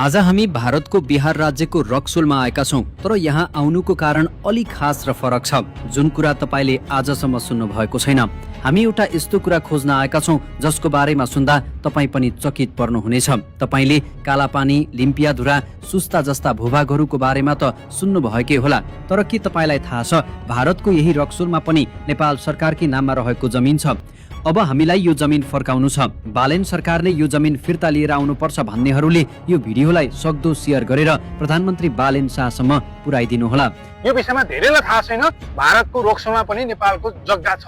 आज हामी भारतको बिहार राज्यको रक्सोलमा आएका छौं, तर यहाँ आउनुको कारण अलि खास र फरक छ, जुन कुरा तपाईले आजसम्म सुन्नु भएको छैन। हामी एउटा यस्तो कुरा खोज्न आएका छौं जसको बारेमा सुन्दा तपाई पनि चकित पर्नुहुनेछ। तपाईले कालापानी, लिम्पियाधुरा, सुस्ता जस्ता भूभागहरूको बारेमा त सुन्नु भएकै होला, तर के तपाईलाई थाहा छ भारतको यही रक्सोलमा पनि नेपाल सरकारकै नाममा रहेको जमिन छ। अब हामीलाई यो जमिन फर्काउनु छ। बालेन सरकारले यो जमिन फिर्ता लिएर आउनुपर्छ भन्नेहरूले यो भिडियोलाई सक्दो शेयर गरेर प्रधानमन्त्री बालेन शाहसम्म पुर्याइदिनु होला। यो विषयमा धेरैलाई थाहा छैन। भारतको रोक्सोलमा पनि नेपालको जग्गा छ,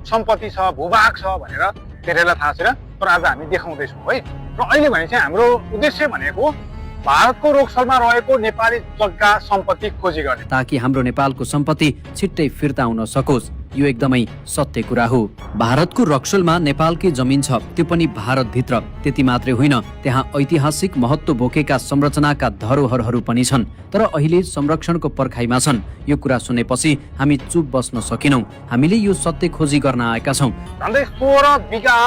सम्पत्ति छ, भूभाग छ भनेर धेरैलाई थाहा छैन, तर आज हामी देखाउँदैछौँ है। र अहिले भने चाहिँ हाम्रो उद्देश्य भनेको भारतको रोक्सोलमा रहेको नेपाली जग्गा सम्पत्ति खोजी गर्ने, ताकि हाम्रो नेपालको सम्पत्ति छिट्टै फिर्ता हुन सकोस्। यो एकदमै सत्य कुरा हो। भारतको रक्सोलमा नेपालकै जमिन छ, त्यो पनि भारतभित्र। त्यति मात्रै होइन, त्यहाँ ऐतिहासिक महत्त्व बोकेका संरचनाका धरोहरहरू पनि छन्, तर अहिले संरक्षणको पर्खाइमा छन्। यो कुरा सुनेपछि हामी चुप बस्न सकेनौं। हामीले यो सत्य खोजी गर्न आएका छौं। झन्डै 16 बिघा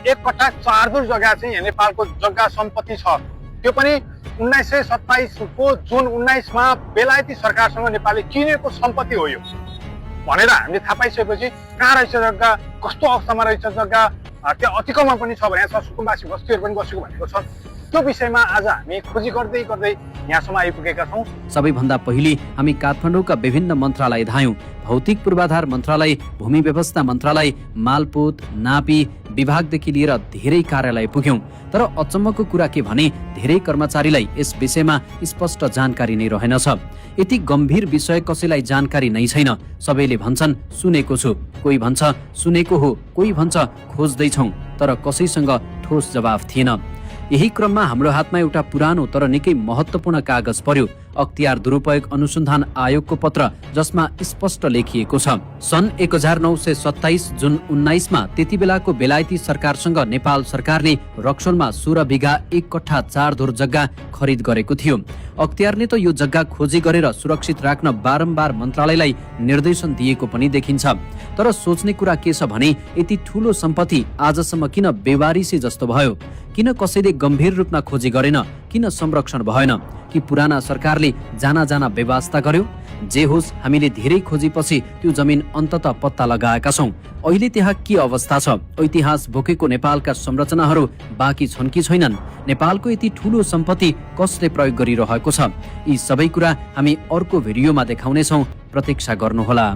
1 कट्ठा 4 दुर जग्गा चाहिँ यहाँ नेपालको जग्गा सम्पत्ति छ। त्यो पनि 1927 को जुन 19 मा बेलायती सरकारसँग नेपालले किनेको सम्पत्ति हो यो भनेर हामीले थाहा पाइसकेपछि कहाँ रहेछ जग्गा, कस्तो अवस्थामा रहेछ जग्गा, त्यहाँ अतिकमा पनि छ भने सुकुम्बासी बस्तीहरू पनि बसेको भनेको छ। त्यो विषयमा आज हामी खोजी गर्दै गर्दै यहाँसम्म आइपुगेका छौँ। सबैभन्दा पहिले हामी काठमाडौँका विभिन्न मन्त्रालय धायौं। भौतिक पूर्वाधार मन्त्रालय, भूमि व्यवस्था मन्त्रालय, मालपोत, नापी विभागदेखि लिएर धेरै कार्यालय पुग्यौं। तर अचम्मको कुरा के भने धेरै कर्मचारीलाई यस विषयमा स्पष्ट जानकारी नै रहेनछ। यति गम्भीर विषय कसैलाई जानकारी नै छैन। सबैले भन्छन् सुनेको छु, कोही भन्छ सुनेको हो, कोही भन्छ खोज्दैछौं, तर कसैसँग ठोस जवाफ थिएन। यही क्रममा हाम्रो हातमा एउटा पुरानो तर निकै महत्त्वपूर्ण कागज पर्यो, अख्तियार दुरुपयोग अनुसन्धान आयोगको पत्र, जसमा स्पष्ट लेखिएको छ सन् 1927 जुन 19 मा त्यति बेलाको बेलायती सरकारसँग नेपाल सरकारले रक्सोलमा 16 बिघा 1 कट्ठा 4 धुर जग्गा खरिद गरेको थियो। अख्तियारले त यो जग्गा खोजी गरेर सुरक्षित राख्न बारम्बार मन्त्रालयलाई निर्देशन दिएको पनि देखिन्छ। तर सोच्ने कुरा के छ भने यति ठूलो सम्पत्ति आजसम्म किन बेवारिसी जस्तो भयो? किन कसैले गम्भीर रूपमा खोजी गरेन? किन संरक्षण भएन? कि पुराना सरकारले जाना व्यवस्था गर्यो? जे होस्, हामीले धेरै खोजीपछि त्यो जमिन अन्ततः पत्ता लगाएका छौं। अहिले त्यहाँ के अवस्था छ? ऐतिहास बोकेको नेपालका संरचनाहरू बाँकी छन् कि छैनन्? नेपालको यति ठूलो सम्पत्ति कसले प्रयोग गरिरहेको छ? यी सबै कुरा हामी अर्को भिडियोमा देखाउनेछौं। प्रतीक्षा गर्नुहोला।